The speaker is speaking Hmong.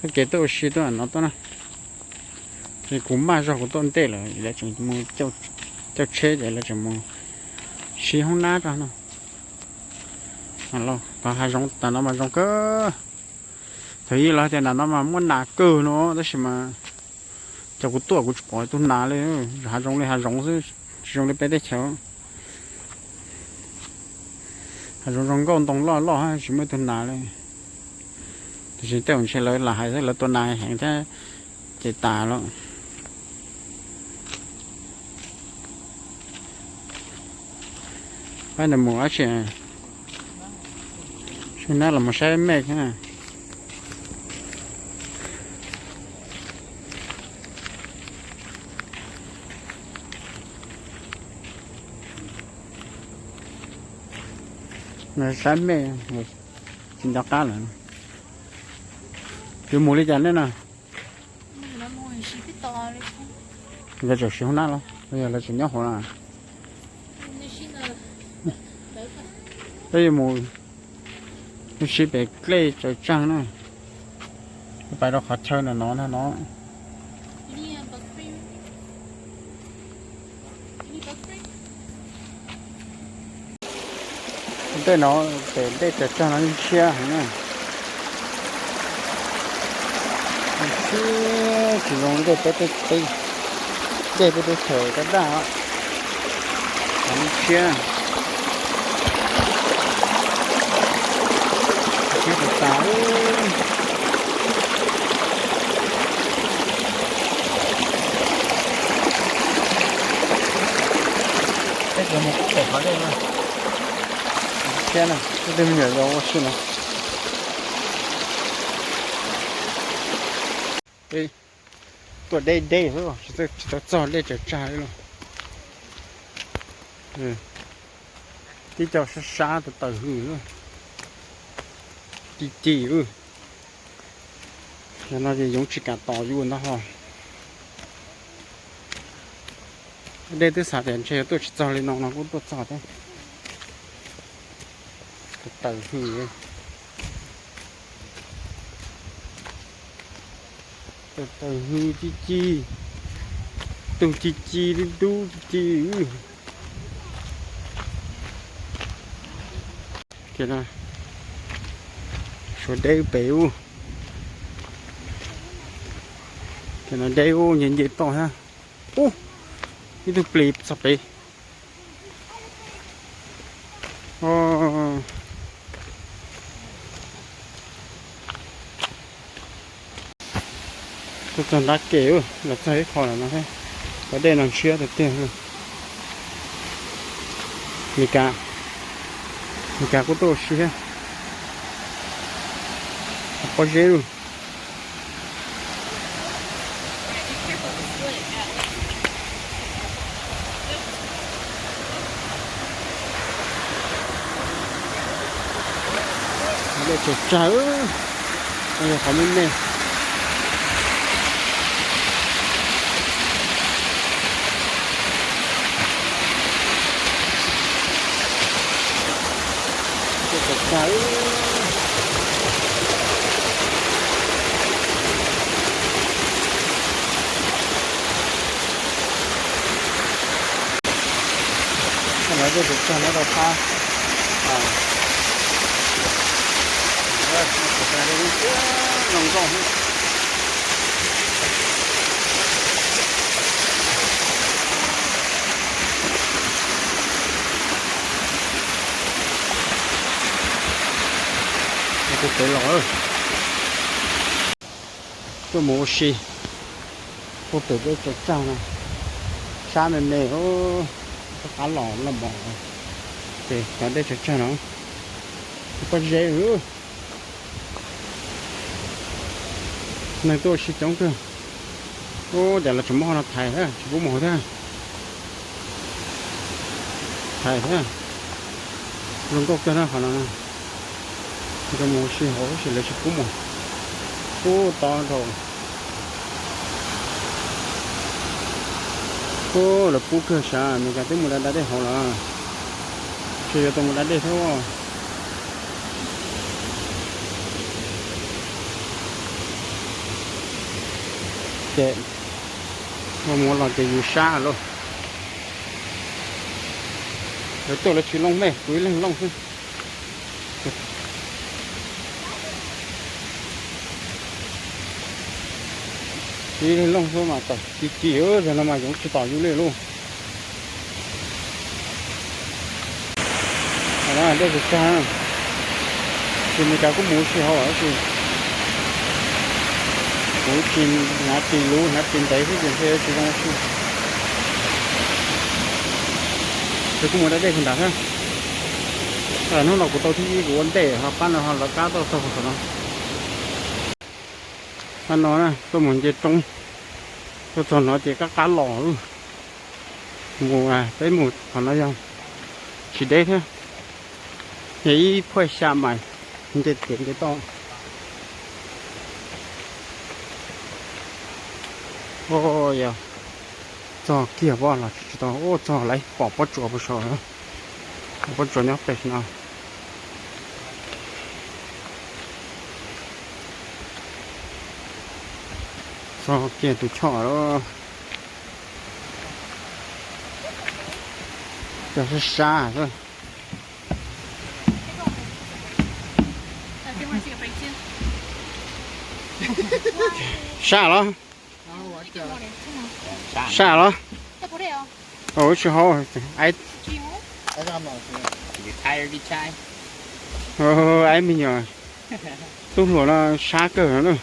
Ces tuaj ua si tuaj no tuaj na. Ces kuv maj zog kuv tuaj ntej lawm, lawv tseem mus caij tsheb ces lawv tseem mus siv hoob nab rau no. Qhov hav zoov tas no mas zoo kawg. Thaum ub lawv tias nram no mas muaj nas kawg no tab sis mas cov kuv tuaj kuv tsis pom tus nas li. Hav zoov li hav zoov xwb, tsis zoo li peb teb chaws. Hav zoov zoo nkauj ntoo loj loj tsis muaj tus nas li. Tiam sis tej zaum ntshe lawv lam hais xwb, lawv tua nas heev thiab ces tas lawm. Pab nws mus dab tsi? Sab nab los mus saib mej thiab. Saib mej, tsis nco qab lawm. Yuav mus li cas nej na? Lawv tseem siv hoob nab los yog lawv tseem nyob hauv na? Peb yuav mus siv pem dlej Tsaws Tsaag na, pais rau qhov chaw ntawm no ntag no. Tej no pem dlej Tsaws Tsaag no siab heev na. Siab tsis zoo dej peb teb, dej peb teb chaws daj daj, siab. Siab tas tas. Peb mus pem qhov dej no. Siab na, tej me nyuam yaus ua si no. Tuaj deb deb xwb, tsis tau txog dlej Tsaws Tsaag li los. Tib co sab sab tawv tawv hwj, ci ci. Yog no ces yoov tsis kam tos yus ntag ho. Dej twb xav tias ntshe yuav tuaj tsis txog li no no kuj tuaj txog thiab. Tawv tawv hwj. Tawv tawv hwj ci ci. Tug ci ci li dub ci ci. Suav deb pem ub. Ces no deb ub nce nce toj thiab. Ub, ib tug plis txog pem. Tuaj txog nrab ke, los txog ib qho lawm no thiab. Cov dej no ntshiab tiag tiag. Mes Kas, Mes Kas kuj tuaj ua si thiab. Pob zeb lawm. Dej Tsaws Tsaag, yog qhov me me. Dej Tsaws Tsaag. Lawv dej Tsaws Tsaag no rau qab. Zoo nkauj. Kuv pem los, tuaj mus ua si puag pem dej Tsaws Tsaag no, sab me me, rov qab los loj npaum ces cov dej Tsaws Tsaag no, pob zeb. Neeg tuaj ua si coob kawg. Ub, cas lawv tseem muab qhov no thaiv thiab tsis pub mus thiab. Thaiv thiab. Zoo nkauj kawg na qhov no. Rau mus ua si hauv tab sis lawv tsis pub mus. Ub, to nrho. Ub, lawv pub kawg sav, Mes Kas twb mus da da dej hauv lawm. Ntshe yuav tau mus da dej thiab. Ces ua mus los ces yus sab lauj. Lawv tuaj lawv tsis looj mej, kuv ib leeg looj xwb. Kuv ib leeg looj xwb mas tawm ci ci, zaum no mas yoov tsis tom yus li lauj. Dej tsis tsag, tsis mus cas kuj mus tsis hauv tab sis kuv tsis hnav ris luv hnav ris ntev xwb ces ntshe tsis zoo ua si. Ces kuj mus da dej puag nrad thiab. Hnub no kuv tau thib ib kuv ua ntej ho pab no ho lawv qab tuaj txog qhov no. Pab no tuaj mus nce roob, tuaj txog no ces qab qab los. Mus peb mus qhov no yog tsis deb thiab, yog ib phuaj xya mais nce tiaj nce toj. Yog txog kiag pob los tsis tau, txog lawv pom pob tsuas puag saum, pom pob tsuas nyob pem no. Txog kiag tus choj lawm, cog sab sab xwb. Sab los? Sab los? Ua tsis hauv. Aib me nyuam tub hluas no sab kawg no.